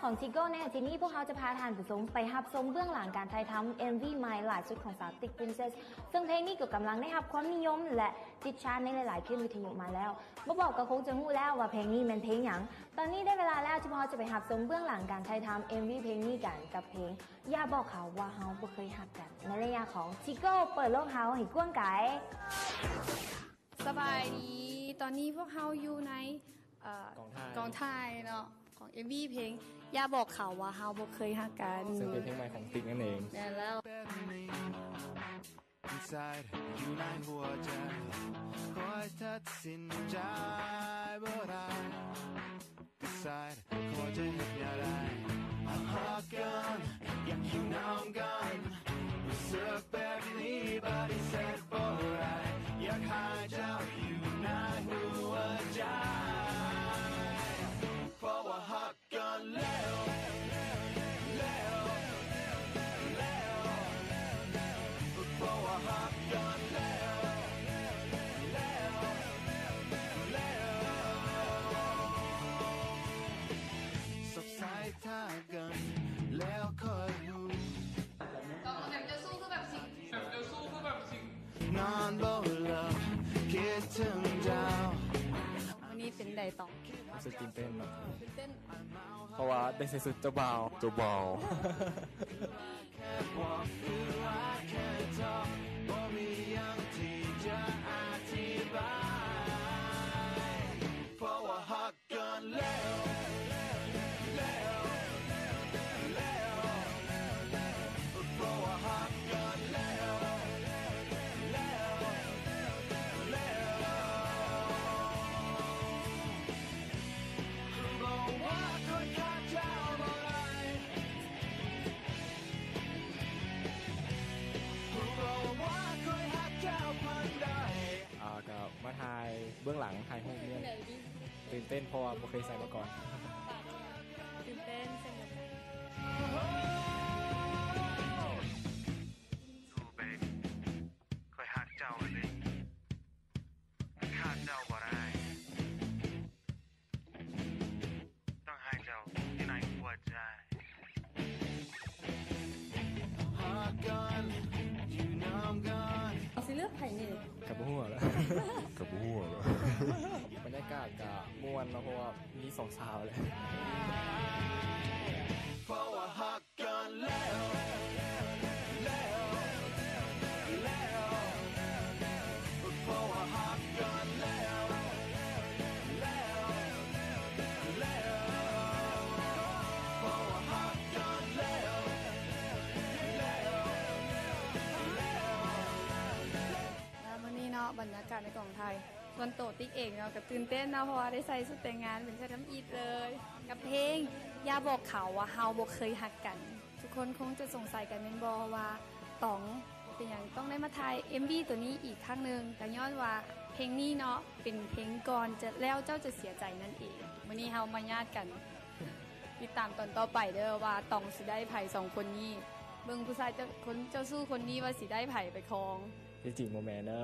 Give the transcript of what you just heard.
ຂອງ Tigo ໃນອາທິດນີ້ ພວກເຮົາຈະພາທ່ານຜູ້ຊົມໄປຮັບຊົມເບື້ອງຫຼັງການຖ່າຍທຳ ເອັມ ວີ ໃໝ່ຫຼ້າສຸດຂອງສາວ Tick Princess ເຊິ່ງເພງນີ້ກໍກຳລັງໄດ້ຮັບຄວາມນິຍົມ ແລະ ຕິດຊາດໃນຫຼາຍໆຄື້ນວິທະຍຸມາແລ້ວ. ບໍ່ບອກກໍຄົງຈະຮູ້ແລ້ວວ່າເພງນີ້ແມ່ນເພງຫຍັງ. ຕອນນີ້ໄດ້ເວລາແລ້ວທີ່ພວກເຮົາຈະໄປຮັບຊົມເບື້ອງຫຼັງການຖ່າຍທຳ ເອັມ ວີ ເພງນີ້ກັນ ກັບເພງ ຢ່າບອກເຂົາວ່າເຮົາບໍ່ເຄີຍຮັກກັນ ໃນໄລຍະຂອງ Tigo ເປີດໂລກເຮົາໃຫ້ກວ້າງໄກ. ສະບາຍດີ ຕອນນີ້ພວກເຮົາຢູ່ໃນ ເອີ ກອງຖ່າຍ ກອງຖ່າຍເນາະ ຂອງ ເອັມ ວີ ເພງ ຢ່າບອກເຂົາວ່າເຮົາບໍ່ເຄີຍຮັກກັນ ເຊິ່ງເປັນເພງໃໝ່ຂອງ Tick ນັ້ນເອງ. ແມ່ນແລ້ວ. ມື້ນີ້ເປັນໃດຕອງ? ຮູ້ສຶກຕື່ນເຕັ້ນເນາະ ຕື່ນເຕັ້ນ ເພາະວ່າໄດ້ໃສ່ຊຸດເຈົ້າບ່າວ ເຈົ້າບ່າວ. ອ່າ ກໍມາຖ່າຍເບື້ອງຫຼັງ ຖ່າຍຮູບນີ້ ຕື່ນເຕັ້ນ ເພາະວ່າບໍ່ເຄີຍໃສ່ມາກ່ອນ. ຕື່ນເຕັ້ນເຊັ່ນດຽວກັນ. ຊິເລືອກໃຜນີ້? ກໍບໍ່ຮູ້ແຫຼະ ກໍບໍ່ຮູ້ແຫຼະ. ບັນຍາກາດກໍມ່ວນເນາະ ເພາະວ່າມີສອງສາວແຫຼະ. ມື້ນີ້ເນາະ ບັນຍາກາດໃນກອງຖ່າຍ ສ່ວນໂຕຕິກເອງເນາະ ກໍຕື່ນເຕັ້ນເນາະ ເພາະວ່າໄດ້ໃສ່ຊຸດແຕ່ງງານ ເປັນເສື້ອທຳອິດເລີຍ ກັບເພງ ຢ່າບອກເຂົາວ່າເຮົາບໍ່ເຄີຍຮັກກັນ. ທຸກຄົນຄົງຈະສົງໄສກັນແມ່ນບໍ່ວ່າຕອງເປັນຫຍັງຕ້ອງໄດ້ມາຖ່າຍເອັມວີໂຕນີ້ອີກຄັ້ງໜຶ່ງ ກໍຍ້ອນວ່າເພງນີ້ເນາະ ເປັນເພງກ່ອນຈະແລ້ວເຈົ້າຈະເສຍໃຈນັ້ນເອງ. ມື້ນີ້ເຮົາມາຍາດກັນ ຕິດຕາມຕອນຕໍ່ໄປເດີ້ ວ່າຕອງຊິໄດ້ໃຜສອງຄົນນີ້ ເບິ່ງຜູ້ຊາຍເຈົ້າ ຄົນເຈົ້າຊູ້ຄົນນີ້ວ່າຊິໄດ້ໃຜໄປຄອງ. ທີ່ຈິງບໍ່ແມ່ນເດີ.